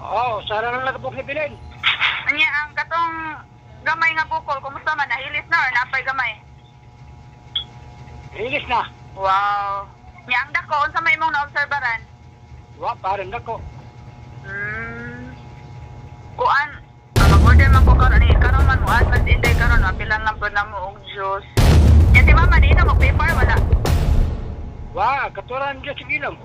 Oh, sara lang nagabok ni Bilin. Anya ang katong gamay nga bukol, kumusta man, nahilis na or napay gamay? Hilis na. Wow. Nya ang dako, unsa may imong naobserbaran? Wa, parang dako. Kuan, mag-order man ko karon ni karon man mo man si Inday karon mapilan lang pud namo og juice. Nya si mama di na mo paper wala. Wa, katuran Diyos ang ilong.